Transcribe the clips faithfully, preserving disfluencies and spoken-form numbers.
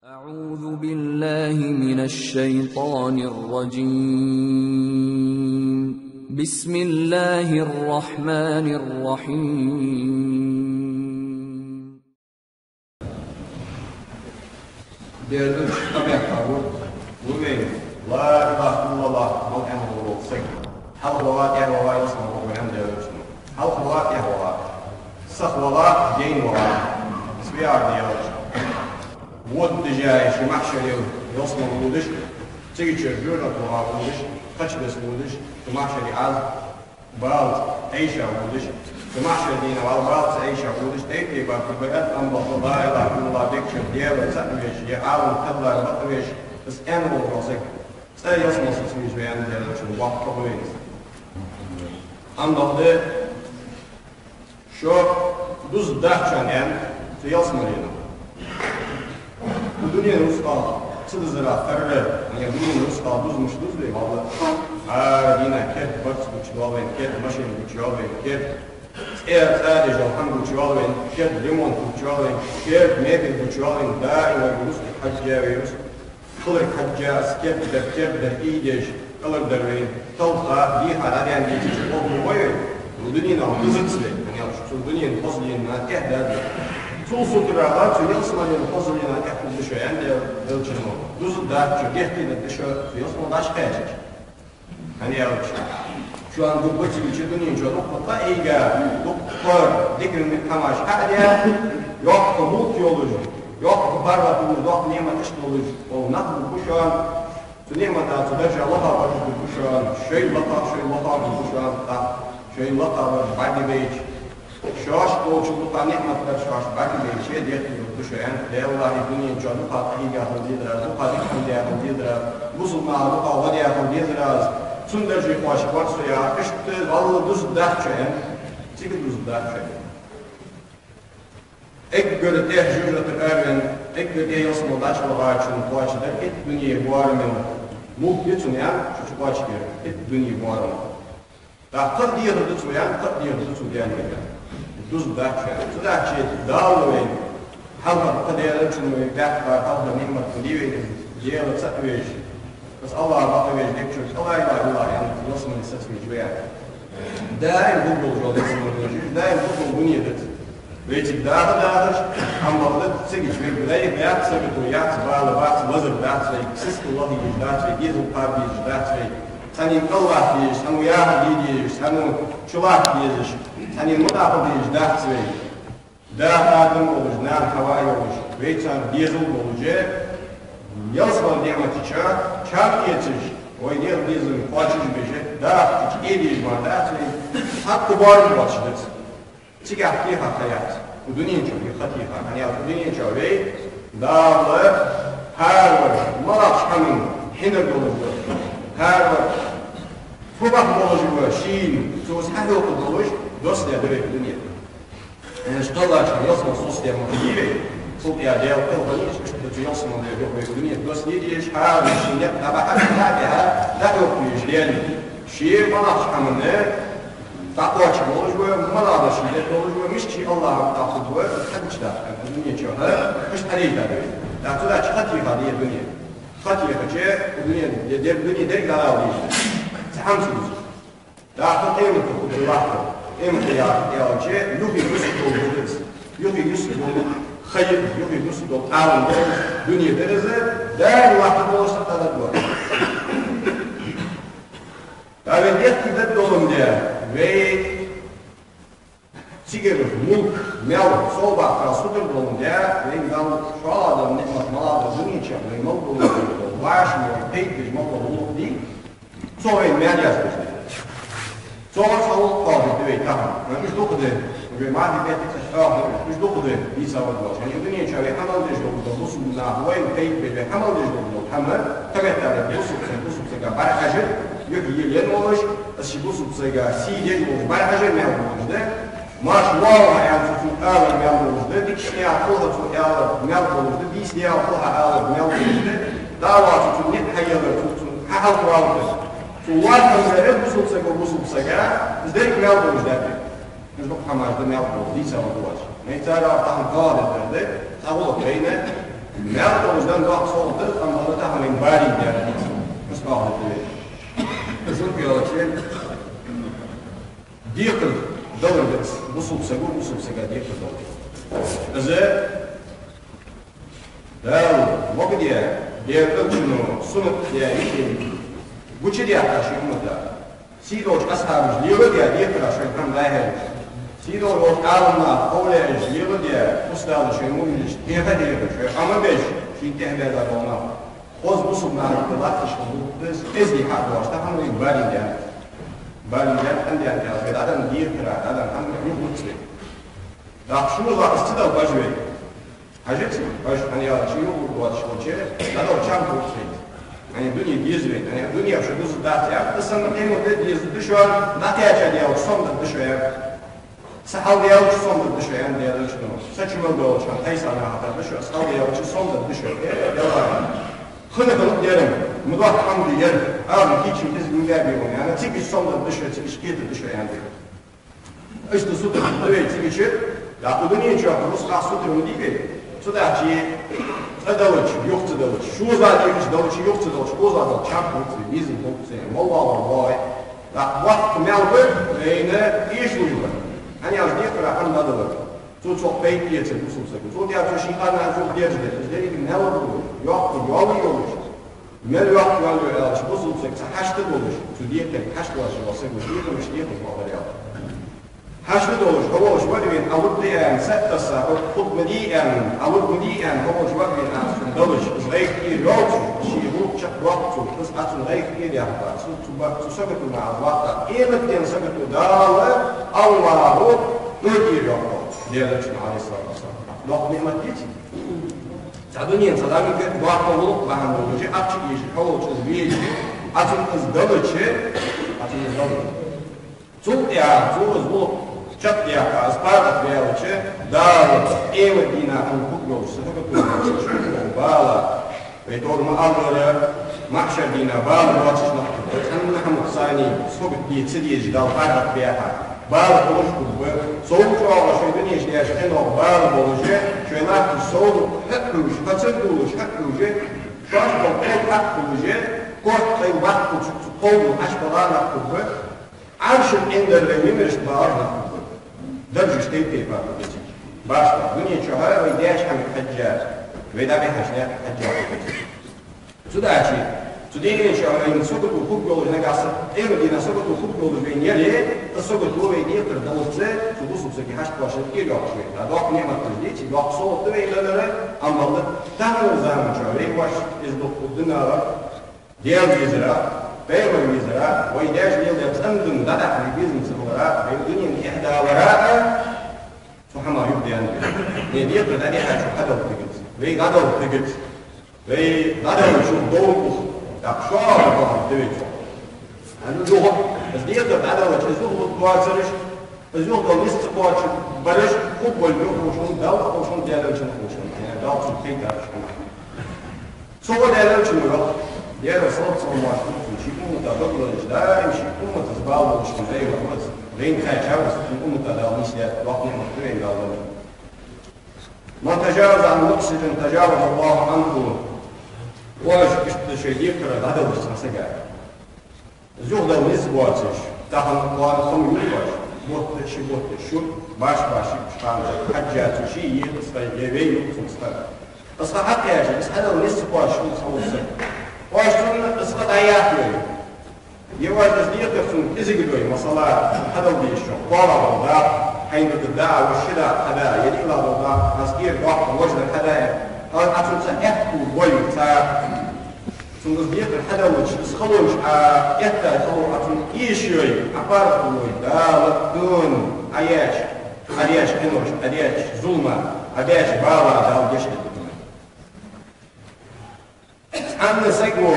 أعوذ بالله من الشيطان الرجيم. بسم الله الرحمن الرحيم. Дердуч абехабу вувен ла илаха иллаллах мал эмгъур саг. Хьалха вала, тӀехьа вала, ялсмала вала ваьнна дердуч. Хьалха вала, тӀехьа вала, сиха вала, дийна вала. Свияр дердуч. Вот дижай ши махьшаре ялсмала вудаш, цига чура жожагӀате вала вудаш, кхача беса вудаш, ши махьшаре аз балаца Ӏайша вудаш, цу махьшара дийнахьа вала балаца Ӏайша вудаш, тӀай-тӀай бакъ баьд, амма бакъда ла илаха иллаллах дегчура Даьла цаӀ веш, е Ӏалам кхеллар бакъ веш, из аьнна вола саг, цӀа ялсмала сецвеш ваьнна дердуч воккха хурейна. Амма бакъда шо дуза дац шоана аьнна, цу ялсмалена. Цу дунен рузкъах ца дизара тарра, хӀана аьлча дунен рузкъах дуза мишта дуза вай, валлахӀи. ХӀара дийнахьа керда барзкъа гучайоал вайна, керда машен гучайоал вайна, керда цӀа, цӀа деш дола хӀама гучайоал вайна, керда ремонт гучайоал вайна, керда мебель гучайоал вайна, даим вай рузкъа хьежжа вай, рузкъа кӀалхара хьежжа, аз керда дар, керда дар ийдеш, кӀалхара дар вай талха, дийха дӀадаьнна дийцача, къовлу вай вай. Цу дуненах дузац вай, хӀана аьлча цу дунен хозалена тӀехьа даьд вай. Цул сутара ала, цу ялсмален хозалена тӀехьа хургда шо, аьннад Элчано. Дуза дац шо, гехкий дергда шо, цу ялсмале дӀакхаьчача. ХӀана аьлча шоана дукха ца йича дунен чу дукха къа ийга, дукха дикагӀа хӀамаш хьадаь, йоккха мулк йолаш, йоккха паргӀато йолаш, йоккха ниӀматаш долаш бола нах ба шоана. Цу ниӀмата, цу даржа лохабараш ба шоана, шоай лакхагӀа, шоай лохагӀа ба шоана, тӀаккха шоай лакхабараш бӀаргабайча, шоаш болча дукха ниӀматаш шоаш бӀаргабайча, дехке дергда шо, аьннад Даьла. Даьллахьи, дунен чу дукха къа ийга хила дезар аз, дукха дика хӀама даь хила дезар аз, бусалба наха дукха гӀо даь хила дезар аз, цун дарже кхоачаш вар со яхар, иштта валлахӀи дуза дац шо, аьннад, цига дуза дац шо. Эггара тӀехьа жожагӀатера араваьнна, эггара тӀехьа ялсмале дӀачувахачунна кхоачаш дар итт дунен боарам мел мулк я цунна, аьнна, цу чу кхоачаш дар итт дунен боарам. ТӀаккха кхы а дехар да цо, аьнна, кхы а дехар да цо, даьнна вайга. Дуза дац шо, аьнна. Цудухьа Дала вайна хьалхара кхы Даьла Элчано вайна баьккхар хьалха ниӀмат хилий вайна, Даьла цаӀ веш, из АллахӀ бакъ веш, дегчура ла илаха иллаллах аьнна, ялсмале сецвеш вай. Даим хургдолаш дола ялсмале да уж, даим хургдола дуне да из. Вай цига даха дахаш, амма бакъда цига чу вайга лайх яц, сагото яц, бала бац, лазар дац вайга, сискал лаха езаш дац вай, дезал кхаба езаш дац вай, цхьанне кӀаллахка дезаш, цхьанне яхар де дезаш, цхьанне чулакха дезаш, цхьанне мутӀахьа дезаш дац вай. Да Адам волаш, нана Хьава йолаш, вай царна дезал болаш, ялсмален ниӀмата чу чам эцаш, вай дегӀа дезал кхоачаш беш, даха чу кӀе дезаш ма дац вай, хӀаьта боарам боацаш да из. Цигахь теха ха яц, укх дунен чу вай ха теха, хӀана аьлча укх дунен чу вай Дала хӀаравар малагӀча хӀаман хьинар долаш ва, хӀаравар фу бакъ болаш ва шийна, цо из хьахьокхаш долаш, доссадаь да вай укх дунен. Иштта кхеллача ялсмале соцадаь ма хилий вай, цул тӀехьа Даьла кхел хилийта, иштта цу ялсмале юха вай укх дунен доссаде дезаш, хӀара ший никъ дӀабахьаш, дӀа а бихьа, дӀахьокха везаш Даьла. Ше малагӀча хӀаманна дӀакхоачаш волаш ва, малагӀа да ший дерг долаш ва, мишта АллахӀа мутӀахьа хургва, хьадича дац, укх дунен чу, хӀа, иштта хьадайта да вай. ТӀаккха цудухьа ха теха да ер дуне. Ха техача, укх дунен, ер дуне деррига дӀадала дезаш да. Цхьа хӀама ца дузаш. ТӀаккха къематди хургда лахьта. Къематди яхар аьлча, юхе юсадола да из. Юхе юсадола хайр, юхе юсадола Ӏалам да из, дуне да из, даим лахьта долаш саг дӀадаргдолаш. ТӀаккха вай дехке дергдолаш да, вай цигара мулк, маьл, совбаккха сутара долаш да, вайна Дала шоллагӀа дола ниӀмат, малагӀа да дунен чу вай мел долаш дола, вӀаши вай пайда беш мел дола гӀулакх дий, цо вайна маьл язбеш да. Цо вай цхьа гӀулакх кхоабаш да вай тахан. Вай уж дукха да, вай мархий бетта цхьа чӀоагӀа да, уж дукха да, дийца варгвоацаш. ХӀана аьлча дунен чу вай хьа мел деш дола, бусалба наха вайна пайда беш, вай хьа мел деш дола хӀама, тха меттала бусалба саг бусалба сага бӀарахьажар, юхь-йиӀ енна волаш, из ший бусалба сага сий деш волаш бӀарахьажар маьл болаш да. Маьрша воагӀалва аьнна цо цунга алар маьл болаш да, дикача дийнахьа хьалха цо алар маьл болаш да, бийса дийнахьа хьалха алар маьл болаш да, дӀа а воацаш цун никъ хьаелар, цо цунна хьахьалхавалар. Цо лоархӀам баьр бусалба саго бусалба сага, из деррига маьл болаш да. Уж дукха хӀамаш да маьл болаш, дийца варгвоацаш. Вай царех тахан кхоалагӀа дар да, цхьа гӀулакх вайна Мел долаш да доккха совгӀат, амма Аллахӏа тахан вайна барин даьд из. Ас бахьан да. Из фу аьлча, декхар далар да из, бусалба саго бусалба сага декхар далар. Из Дала могадаь, Даьла элчано суннат даь, гучадаьккха ший уммата. Сийдолча асхьабаша леладаь декхар шоай хьамдаьхьараш. Сийдолча Ӏаламнаха хьовлаеш леладаь, устазаша шоай муъминашта хьеха-хьеха, шоай Ӏомабеш, шийна тӀехьабаьнна бола нах. Хоза бусалба нах латташ хинна бутт да из, кӀезига хьадоагӀаш, тахан вайна барин даьд. Барин даьд, хьан даьд аьлча, вай дӀаденна декхар, дӀаденна хӀама юхалуц вай. ТӀаккха шозлагӀа из ца дала бажа вай. Хьажал, бажа хьан яла чи юхалуц доацаш хилча, дӀадала чам хургдац вайна. Хьайна дуне деза вайна, хьайна дуне шо дузаргдац аьнна, из санна къемат де деза да шоана, дӀакхаьча даьлча сом дергда шо аьнна. Са хьалдаьлча сом дергда шо аьннад Даьла элчано. Са чу мел долча хана тхьайса нахатар да шо, са хьалдаьлча сом дергда шо, э, Даьла. Хинна хилар дерам, ма доккха хӀама да ер, ала кийча кӀезига ма баьбий хьона аьнна, цига сом дергда шо, цига кхетаргда шо аьннад. Иштта сутара да вай цига чу, тӀаккха дунен чу рузкъах сутара ма дий вай. Цудухьа цкъа далча, юха ца далча, шозлагӀа дехаш далча, юха ца далча, шозлагӀа далча чам хургдац вай, безам хургдац вай, моллагӀа вар вай. ТӀаккха боккха маьл ба вайна эшалуш бар. Хьан яхаш декхар хьан ма далар. Цо цох пайда эцар бусалба саго. Цо тӀехьа цо ший къаьна чу дерзаде, из деррига маьл ба, йоккха йоал йолаш. Мел йоккха йоал я аьлча, бусалба саг цу хьашт долаш, цу декхарга хьашт долаш вола саг, декхар мишта декхар хьоахар аьлча. Хьашт долаш, хьо волаш вар вена, Ӏа лургда аьнна, сатта са, хьо хургма дий аьнна, Ӏа лургма дий аьнна, хьо волаш вар вена, Ӏа цунна далаш, из гӀайгӀа тӀера йоал цо, ший гӀулакх чакхдоаккх цо, из Ӏа цунна гӀайгӀа тӀера яхар, цу, цу ба-, цу сагото мара Ӏа ваккха, къематден сагото Дала, Аллахӏо, тӀера йоаккх. Даьла элчано, Ӏалайхи ссалату вассалам. Доккха ниӀмат деций? Цхьа дунен, цхьа дунен доккха гӀулакх бахьан долаш, ахча эшаш, хьо волча из веача, Ӏа цунна из далача, Ӏа цунна из далача. Цул тӀехьагӀа цо из гӀулакх чакхдаьккха, из паргӀатваьлча, Дала къематдийнахьа хургйолча сагото бала, вай тӀора ма аллара, маьхьшар дийнахьа бала боацаш нах хургба, цӀена хӀамах санна, сагот де ца дезаш Дала паргӀатбаьхьа. Бала болаш хургба. Сов чӀоагӀа шоай дунен чу даьча хиннех бала болаш, шоай латташ совгӀат хьахьувш, хацар дулаш хьахьувш, шоаш бола кхел хьакхувш, корта кхел баккхалча цу кхело Ӏаш бала нах хургба. Ӏаршал Ӏиндарра мимарашта багӀаш нах хургба. Даржаш тайп-тайпара хургба цига. Башха, дунен чу хьа вай даьча хӀаманга хьежжа, вай дӀабихьача наькъа хьежжа хургба цига. Цудухьа, цу дунен чу вайна сагото хургйолаш, нагахьа санна къематдийнахьа сагото хургйолаш вайна яле, из сагото вай декхар даларца, цу бусалба сага хьашт кхоачаш тӀера йоаккх вайна. ТӀаккха доккха ниӀмат да из, деций, доккха совгӀат да вайна далар, амма тахан заман чу вай воаш из дукха динара, Даьла везара, пайхамар везара, вай даьша леладаь цӀена ди дӀадахьа безам ца хилара, вай дунен тӀехьа далара, цу хӀамах юхадаьнна вай. Вай декхар дӀадихьача хьадала кхигац. Вай дӀадала кхигац. Вай дӀадалача довла ух. ТӀаккха шоана бахьан да вай цох. Хьан юха, из декхар дӀадалача, из юха лургдоацараш, из юха дала низ ца кхоачаш бараш, хургболаш юха ховш хиннад, Далла ховш хиннад, Даьла элчанна ховш хиннад. Э, Дала цунна кхетараш хиннад. Цо Даьла элчано йоах, Даьла салот-салам лоархӀаш хиннад цунна, ший уммата дог лазаш, даим ший умматаца бала болаш хинна вай ва из. Вайна кхаьчав из, ший уммата Дала нийсдаьд, доккха ниӀмат да вайна Дала луш. «من تجاوز عن مقصر تجاوز الله عنه». Оаш иштта шоай декхар дӀадалаш цхьан сага. Из юха дала низ боацаш, тахан кхоана хӀама ювцаш, бутт, ши бутт, шура, баш-баш ши хана хьежжа цо ший ехаш, цхьа е вей ювцаш цхьа. Из ха хьакхаьчача, из хьадала низ ца кхоачаш хул цхьа волча сага. Оаш цунна из ха дӀаяхьийой. Е оаш из декхар цунна кӀезига дой, масала, хьадала дезаш, кхоалагӀа дола дакъа, хьайна дукха да, вож ши дакъа хьада, е диълагӀа дола дакъа, аз кӀера доккха вож дар хьада, е, Ӏа цунца аьттув бой, цар. Цунга из декхар хьадаллача, из халонаш Ӏа эттай хало Ӏа цунна эшайой, Ӏа паргӀатвой, Дала хьона Ӏа яьча, Ӏа даьча къинош, Ӏа даьча зулама, Ӏа баьча бала Дала гешт дергда хьона. Цхьанне саго,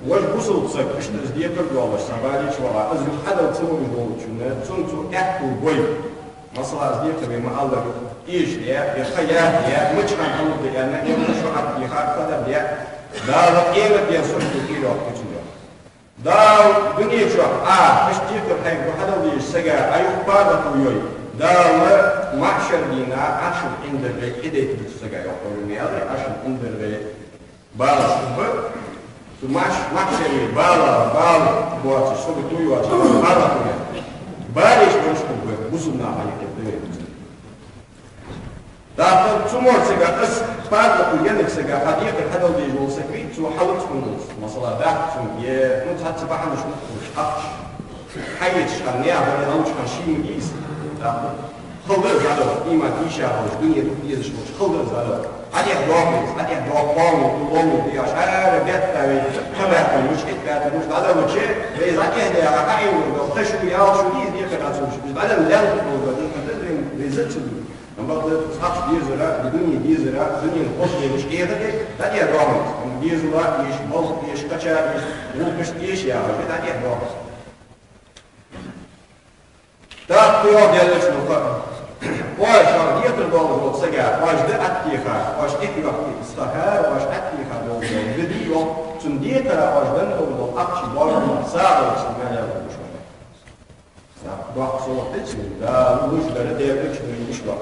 вож бусалба саг, иштта из декхар доаллаш, цхьа бала йича вала, из юха хьадала ца могаш волчунна, цунна цо аьттув бой. Масала, из декхар вай ма аллара, эшадаь, е ха яхадаь, мича хана хьалургда аьнна, е мича хана хьатӀадехар, кхадардаь, Дала къематдийнахьа сагото тӀера йоаккх цунна. Дала дунен чу Ӏа, иштта декхар хьайга хьадала дезача сага, Ӏа юха паргӀатвойой. Дала Маьхьшар дийнахьа Ӏаршал ӀиндагӀа кхы дайтаргда цу сага, йоах, Ӏуламаий, Ӏаршал ӀиндагӀа бала хургба. Цу маьхьш-, маьхьшара бала, бала боацаш, сагото йоацаш, бала хургба. Бала еш болаш хургба бусалба наха юкъе, дуве. ТӀаккха цу морцага, аз паргӀато еннача сага, хьа декхар хьадала дезаш вола саг вий, цо хьалаца хӀама долаш, масала, баьхка цунга, е, ну, цхьацца бахьанаш мухь хулаш, ахча хьаеча хана, наьха баре хьалуча хана шийна дийса. ТӀаккха хала да из дӀадала, иман тийша хилча, дуне дукха дезаш хилча, хала да из дӀадала. ДӀатӀехдоаккх из, дӀатӀехдоаккх, кхоана, ловна, деш, ара бетта вай, кхаьбаьтта муш, хӀетта бетта муш дӀадалча, вай из дӀатӀехдаьха, хьаийна дола, тха шу, ял шу дийза декхар дац уж, уж дӀадала лаьнна хургдола, декхар да, вай, вай зацалу. Амма бакъда цхьаккха дезара, дуне дезара, дунен хоза дезаш кхетаде, дӀатӀехдоаккх из. Амма дезала еш, балха еш, кхыча еш, гӀулакхашта еш яхаш, дӀатӀехдоаккх из. ТӀаккха йоах Даьла Элчано: «Оаш, шоана декхар долаш волча сага, оаш да Ӏаттеха, оаш тӀехьа йохкий, стаха, оаш Ӏаттеха долаш дола да дий, йоах, цун декхара оаш денна долаш дола ахча, боарам, сагӀа долаш, цун мел ял долаш». ТӀаккха доккха совгӀат да цунна, Дала луш дар, Даьла Элчано луш дар.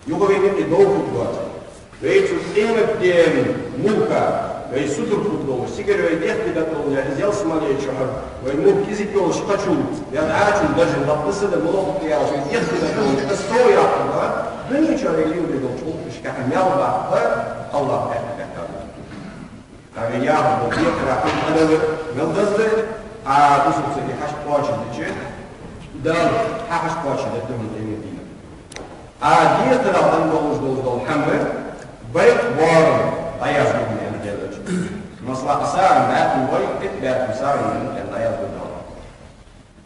Юха вайна юкъе дов хургдоацар. Вай цу къематдийнахьа мулка, вай сутара хургдолаш, цигара вай дехке дергдолаш, из ялсмале чухьара вай мулк кӀезига йолаш кхачул, вай Ӏачун даржа латташ да, мулк тӀа ялаш вай дехке дергдолаш, из совгӀат яхар, дуне чу вай леладеш долча гӀулакхашка мел баккха, АллахӀа бехк баьккхаб. Ӏа вай яхар дола декхара хӀама хьадалар мел деза да, Ӏа бусалба сага хьашт кхоачашдича, Дала хьа хьашт кхоачашдергда хьона къематдийнахьа. Ӏа декхарах денна долаш дола хӀама, баркъ, боарам дӀаязду хьона, аьннад Даьла Элчано. Масала, Ӏа сагӀийна баьтта вой, итт баьтта сагӀийна денна аьнна дӀаязду Дала.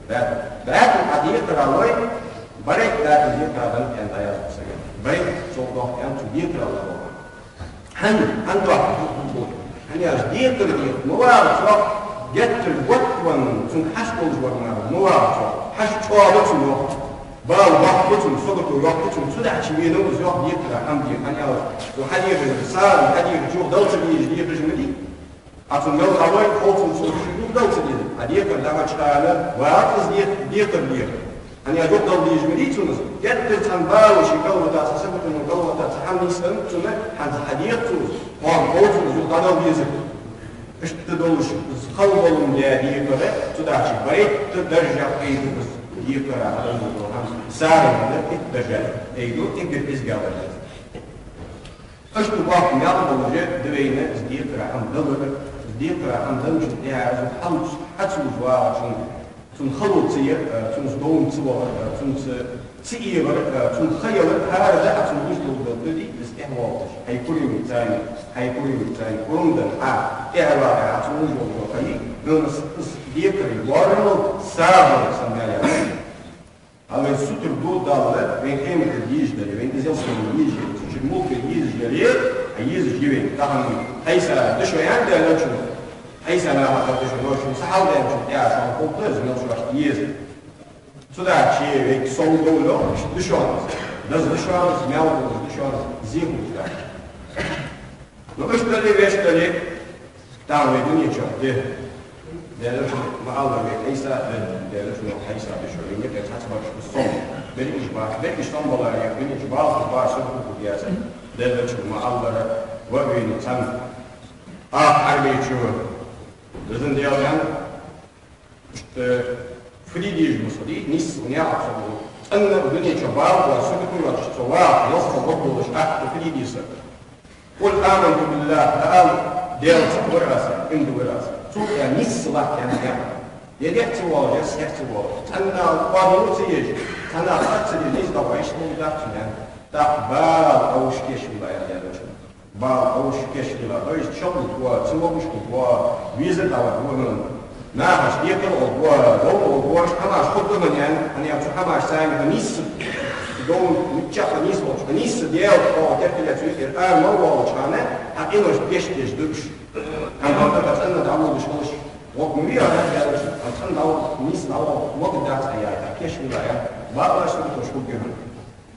Баьтта, баьтта Ӏа декхара вой, баркъ, баьтта декхара денна аьнна дӀаязду сага. Баркъ цо дохк аьнна цу декхарал дохк. ХӀана, хӀана дохк? ХӀана аьлча декхар дехар ма вагӀа цох, геттара готта венна, цунга хьашт долаш вар мара ма вагӀа цох. Хьашт чӀоагӀа да цунна, йоах. Бала баккха ба цунна, сагото йоккха ба цунна, цудухьа венав из, йоах, декхара хӀама деха. ХӀана аьлча цо хьадехача, сагӀийна хьадехача юха дала ца дезаш дехаш ма дий. Ӏа цунна мел хьалой, хов цунна цо ший юха дала ца деза. Ӏа декхар дахача хана вагӀа из декхар, декхар деха. ХӀана аьлча юха дала дезаш ма дий цунна из. Геттара цхьан бала ший кӀалватача, саготоно кӀалватача хӀама нийсденнад цунна, хӀанз хьадеха цо из, кхоана хов цунна из юха дӀадала дезар. Иштта долаш, из хала болаш да декхар, цудухьа барайтта даржах айду из декхара хьадала дола хӀама. СагӀийна дар итт даржа айду, эггара кӀезигагӀа даржа. Иштта боккха маьл болаш да вайна из декхара хӀама далар, из декхара хӀама денначул тӀехьагӀа из хьалуц-, хьацалуш вагӀачун, цун хало ца яр, цунца довна ца вахар, цунца ца эгӀар, цун ха ялар, хӀара да Ӏа цунна луш долаш дола да дий, из тӀехьавоалаш, хьай курамца, хьай курамца, курам денна Ӏа тӀехьаваха Ӏа цунна луш долаш дола ха йий, из, из декхар боарам, сагӀа санна мел яр. Ӏа вай сутара ду Дала, вайна къематдийнахьа езаш дале, вайна из ялсмале езаш дале, цу чура мулк езаш дале, Ӏа езаш я вайна. Тахан хьайса дешо яьннад Даьла Элчано, хьайса наха дешо, шун са хьалдаьнначул тӀехьагӀа шоана хургда из мел шоашта еза. Цудухьа вайга сов довла, иштта дешо аз, деза дешо аз, маьл долаш дешо аз, зе хулаш дац. Ну, иштта дале, вешта дале, тахан вай дуне чу да. Даьла Элчано ма аллара, вай хьайса да, Даьла Элчано хьайса дешо, вайна юкъе цхьацца бараш ба сом. Берригаш ба, берригаш сомабаларе, дуне чу бала хургба, сагото хургьяц. Даьла Элчано ма аллара, ва вайна цхьан, а, Ӏарбий чу, дезан Даьла аьнна, иштта фу де дезаш ма со дий, нийсса наькъа со. ЦӀена дуне чу бала ба, сагото йоацаш со вагӀа, ялсмала гӀоргдолаш, атта фу де деза со. «قل آمنت بالله», ала, Даьлаца вар аз, иман диллар аз. Цул тӀехьагӀа нийсса латт аьнна наькъа. Е дехьа ца воалаш, е сехьа ца воалаш. ЦӀена къоабал ца еш, цӀена хьа ца деш, нийса дӀагӀо, иштта хул дахча аьнна. ТӀаккха бала Ӏовуш кийчвелла, аьннад Даьла Элчано. Бала Ӏовуш кийчвелла, то есть шоблуд ва, ца вогӀуш хургва, везар дӀавар ва хьона. Нахаца декхар гӀоргва, дов гӀоргва, хӀамаш хургда хьона аьнна, хӀана аьлча цу хӀамашца хьо нийсса, дов миччахьа нийсволча, нийсса Даьла хьо теркале цу юкъера ара мел воалача хана, хьа къинош беш деш да уж. Амма бакъда цӀена дӀаводаш хилча, гӀоргва ма вий, аьннад Даьла Элчано, цӀена дӀавода, нийсса дӀавода, воккха дац хьа яй, хьа кийчвелла яй, бакъда саготош хургья хьона.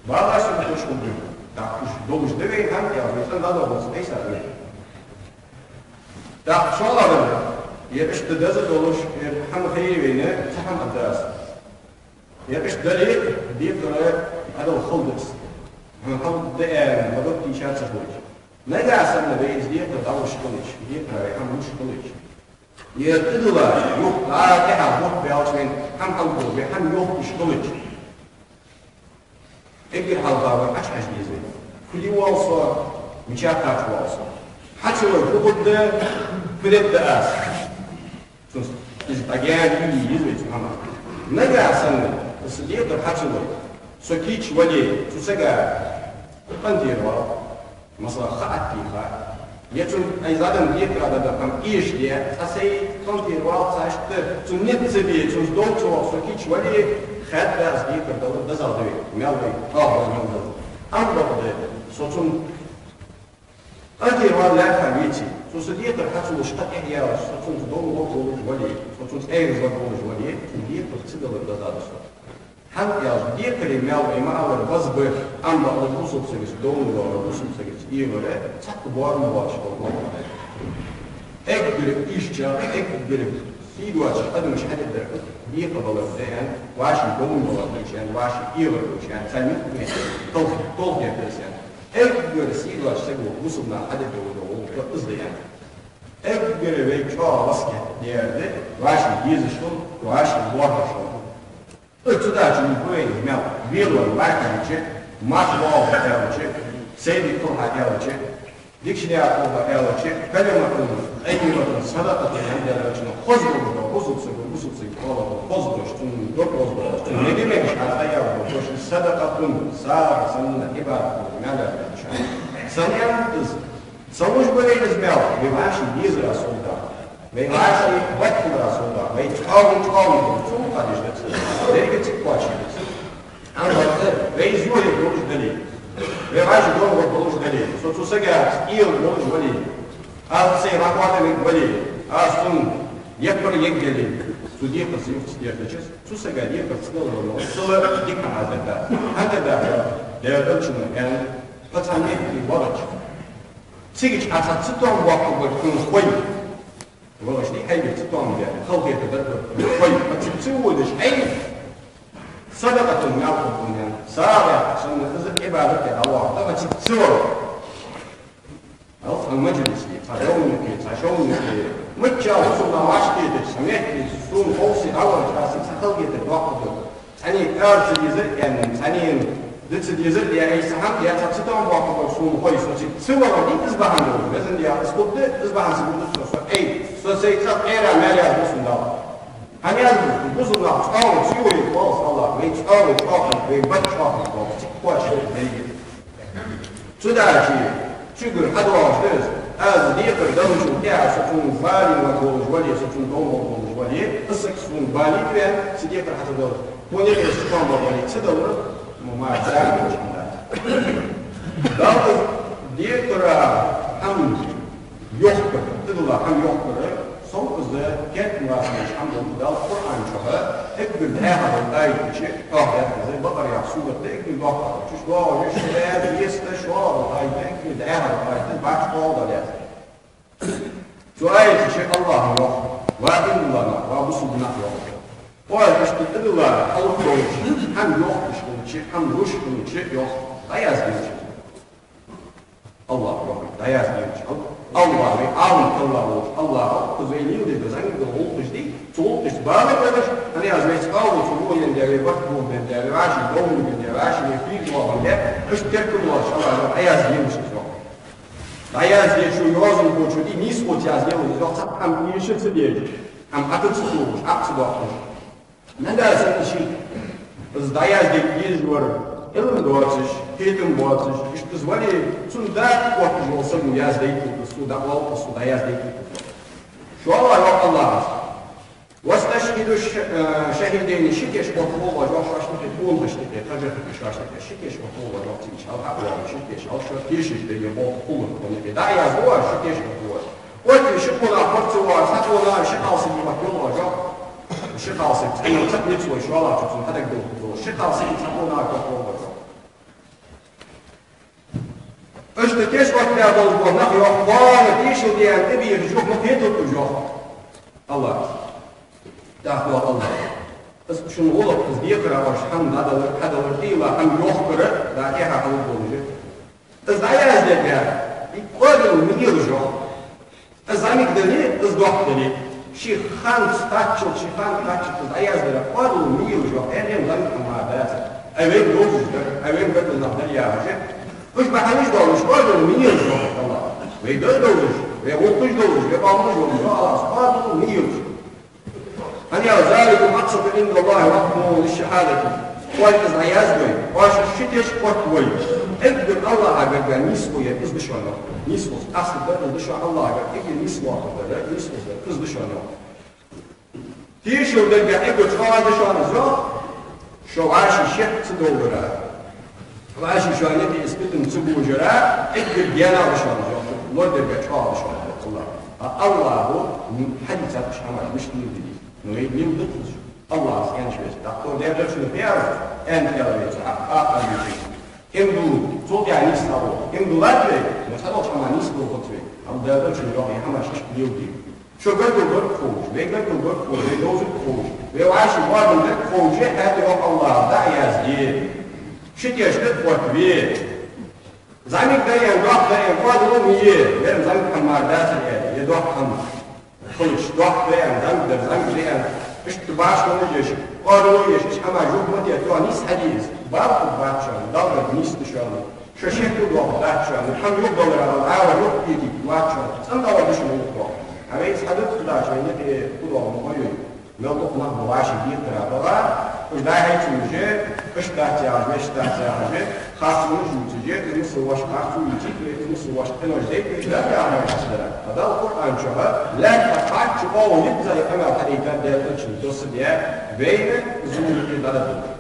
Бала саготош хургда. ТӀаккха уж долаш да вай хӀанз, я вай цӀена дӀадоагӀа ца хьайса вай. ТӀаккха шоллагӀа, ер иштта деза долаш, ер хӀама хайра вайна, цхьа хӀама а дац. Ер иштта дале, декхар Ӏадал хала да из. Хьона хала да аьнна, ма доккха тийша ца хилча. Нагахь санна вай из декхар дӀалуш хилча, декхара вай хӀама луш хилча, ер тӀадилла юха дӀа тӀехьа бутт баьлча вайна хӀама хьалбу, вай хӀама йохкаш хилча, эггара хьалха вай Ӏочухьажа деза вай. Фу де воал со, мича кхача воал со? Хьа ца лой, фу хургда, фу дергда аз? Цунца из дӀагаьна йий, йиза вай цу хӀамах. Нагахь санна, са декхар хьа ца лой, со кийча вале, цу сага къинтӀера вала, масала, ха оттайий, е цунна из адам декхар дергда хӀама эшаде, цхьа сай къинтӀера вала, цхьа иштта цунна низ ца бе, цунца дов ца воаккха со кийча вале, хаьдда аз декхар далар дезагӀа да вай, маьл вай, тӀагӀа вай маьл далар. Ам бакъда, со цунна къинтӀера вала лаьрхӀа веце, цо са декхар хьа ца луш, кхы тӀехьа яьлча, со цунца довла лоӀ волаш вале, со цунца эгӀазвар волаш вале, цунна декхар ца далар дезагӀа да со. ХӀана аьлча, декхара маьл вай ма аллара беза ба, ам бакъда бусалба сагаца довла лоӀ, бусалба сагаца эгӀар цхьаккха боарам боацаш дола лоӀ да. Эггара ийрча, эггара сий доацача адамаша хьадаьр дар декхабалар да аьнна, вӀаший довла лоӀ долаш аьнна, вӀаший эгӀар долаш аьнна, царна юкъе толх-, толхаергда из аьнна. Эггара сий доацача саго бусалба наха хьадаьр дола гӀулакх из да аьнна. Эггара вай чӀоагӀа васкет дер да вӀаший дезаш хила, вӀаший лоархӀаш хила. Э, цудухьа чу вай из маьл, велавар ваьхача, мах воагӀа аьлча, сайдиг хилахь аьлча, дикача наькъа хилахь аьлча, калиматун тӀаййибатун садакъатун хьадаьлча, хоза долаш дола, бусалба саго бусалба саго хоза долаш, цун дог хоза долаш, цун мега-мегаш хьатӀаяла долаш, садакъатун, сагӀа санна, Ӏибадат санна, маьл яр да. Санна из ца луш бале из маьл, вай вӀаший дезара совдаккха, вай вӀаший барт хилара совдаккха, вай чӀоагӀа, чӀоагӀа цул кхадиш да ца, деррига цига кхоачаш да ца. Амма вай из юхе долаш дале, вай вӀаший догӀа долаш дале, со цу сага эгӀа волаш вале, аз сай рахватамиг вале, аз цунна яппар егг яле, цу декхарца юха ца дехача, цу сага декхар ца далар ма ва, цул дика хӀама да. ХӀана да, Даьла элчано аьннад, пацан мехки вагӀача, цига чу хьа цхьа цатоам боаккхаргбар хьона хой. ВагӀаш дий хьайгара цатоам бе, халахетаргдар хьона хой. Цига ца водаш хьай, садакъатун, маьл хургда хьона, сагӀа санна, из Ӏибадат я дӀавахар, цига ца вар. Ал цхьан маджлисе, цхьа довнахе, цхьа шовнахе, мичча бусалба нах вӀашагӀкхетача, цхьа мехке, сона ховсе дӀавахача, аз цига цхьа халахетарг доаккхаргда. Цхьанне ара ца дезар аьнна, цхьанне да ца дезар, е айса хӀама, е цхьа цатоам боаккхаргбар сона хой, со цига ца вар, дий из бахьан долаш, везан Даьла, из хургда, из бахьан ца гургда со, со, эй, со сай цӀагӀа Ӏера маьл язбу сона Дала. ХӀана язбу? Бусалба нах чӀоагӀа ца йой, оалаш хилар, вай чӀоагӀа чӀоагӀа, вай барт чӀоагӀа, цига кхоачаш да деррига. Цудухьа чугара хьадоагӀаш да из, аз декхар далачул тӀехьагӀа со цунна балийна волаш вале, со цунна довла волаш вале, из саг сона балийна ваьнна, са декхар хьа ца далар. Хьона юкъе цатоам бар вале, ца далар, ма, ма, царна долаш хӀама дац. Дала декхара хӀама йохкар, тӀадилла хӀама йохкар, сов из керта массанаш хӀама долаш Дала Къуръан чу эггара дӀаьхарча аята чу, оаха даьккхаза, Бакъара яха сурат да, эггара доккха, чу доагӀаш да, шоай аят, шоллагӀа аят, эггара дӀаьхарча аята, бац, оаха даьккхаза. Цу аята чу АллахӀа йоах: «Ва иман дилла нах, ва бусалба нах», йоах. Оаха иштта тӀадилла хӀама йохкаш хилча, хӀама луш хилча йоах, дӀаязде йиш я. АллахӀа йоах, дӀаязде йиш я. АллахӀ вай Ӏалам кхелла волча АллахӀа, из вай леладеш да зӀамига гӀулакхаш дий, цу гӀулакхашца бала болаш, хӀана аьлча вай цкъа а волча вон яндаь, вай барт бохабендаь, вай вӀаший довла яндаь, вӀаший пир доагӀандаь, иштта теркам болаш АллахӀа йоах, дӀаязде йиш я из йоах. ДӀаяздечо, йоазонхочо дий, нийсхо язъе йиш я из йоах, цхьаккха хӀама эша ца деш, хӀама хьатӀа ца тохаш, Ӏо ца доаккхаш. Нагахь санна ший из дӀаязде дезаш вар, Ӏилма доацаш, кхетам боацаш, иштта из вале, цунна дакъа отташ вола саго яздайталда из, цо дӀаоалалда из, цо дӀаяздайталда из. ШоллагӀа йоах АллахӀа: «واستشهدوا الش-، э, شهيدين», ши кеш оттаволалаш йоах шоашта юкъе, къонахашта юкъе, кхажархой шоашта юкъе, ши кеш оттаволалаш йоах, цига чу хьалха а воагӀа, ши кеш, хьал шо тешаш да, е болх хулар, къонахий дӀаяздо аз, ши кеш оттаволалаш. Оттаве ши къонах, барт ца воагӀаш, цхьа къонах, ши кхалсаг ма оттаволалаш йоах. Ши кхалсаг, цхьанне цхьа низ лой, шоллагӀчо цунна хьадагадоаккхаргдолаш, ши кхалсаг, цхьа къонах оттаволалаш йоах. Иштта кеш оттабаь болаш бола нах йоах, кхоана тешал де аьнна тӀабехаш, юха ма кхеталда уж йоах АллахӀа. ТӀаккха йоах АллахӀа: Из шун гӀулакх, из декхар оаш хӀама дӀадалар, хьадалар, тӀайилла хӀама йохкар, дӀа тӀехьа хьалургдолаш. Из дӀаяздергда, из кӀоадал ма елаш йоах. Из зӀамига дале, из доккха дале, ший хана кхаччалца, ший хана кхаччалца из дӀаяздар кӀоадал ма елаш йоах, аьнна, зӀамига хӀама ма дац. Ай вайна довзаш дар, ай вайна гатӀал нах дар яхаш. Уж бахьанаш долаш, кӀоадал ма елаш йоах АллахӀа. Вай дар довзаш, вай гӀулакхаш довзаш, вай къаманаш довзаш, йоах АллахӀа, кӀоадал ма елаш. ХӀана аьлча, ذلكم أقسط عند الله وأقوم للشهادة. Оаш из дӀаязду, оаш ши теш кхоттаву. Эггара АллахӀагара нийслу я из да шоана. Нийслу, асл да из да шоана АллахӀагара, эггара нийслу да, нийслу да из да шоана. Тешал дергда, эггара чӀоагӀа да шоана из, шо вӀаший шек ца довлара. ВӀаший шоана тӀа испытан ца божара, эггара гаьна да шоана из, лорадергда чӀоагӀа да шоана из АллахӀа. А АллахӀа хьадийцад уж хӀамаш мишта леладе деза. Ну, вай леладу из. АллахӀа аьннача веца. ТӀаккха Даьла элчано фу аьлар, аьнна аьлар веца, а, а, а, а. Им ду, цул тӀехьа нийса хьал. Им ду латт вай, но цхьадолча хӀаман нийса долхац вай. Амма Даьла элчано йоах, из хӀамаш иштта леладе. Шо гаргара барг ховш, вай гаргара барг ховш, вай довзарг ховш, вай вӀаший боарам дарг ховш, хӀаьта йоах АллахӀа, дӀаязде. Ши теш да кхоттаве. ЗӀамига дар аьнна, доккха дар аьнна, кӀоадал ма е, вайна зӀамига хӀама мара дацар аьнна, е доккха хӀама. Хилча, доккха дар аьнна, зӀамига дар, зӀамига дар аьнна, иштта башхалонаш еш, кӀоадало еш, иштта хӀамаш юха ма де, тоха нийса хьаде из. Бала хургбац шоана, Далла гарга нийса да шоана. Шо шек доахаргдац шоана, хӀама юхадалара гӀала юхатетаргвац шоана, цӀена дӀавала да шоана гӀулакх доахар. Амма вай из хьадувцаш дац, вайна юкъе худоагӀа ма гой. Мел дукха нах ба вӀаший декхарах бала, уж дӀа-хьа хьайца уже, иштта дац яхаш, вешта дац яхаш, харцонаш ювцаш, из миссел воашта харцо йийцай, из миссел воашта къинош дайтӀа, из дӀа яхаш дац дара. А Дала Къуръан чу, лаьтта кхаччалца оагӀув йизза из къамаьл хьадайтад Даьла элчано, доссадаь, вайна из зулам юкъе дӀадала.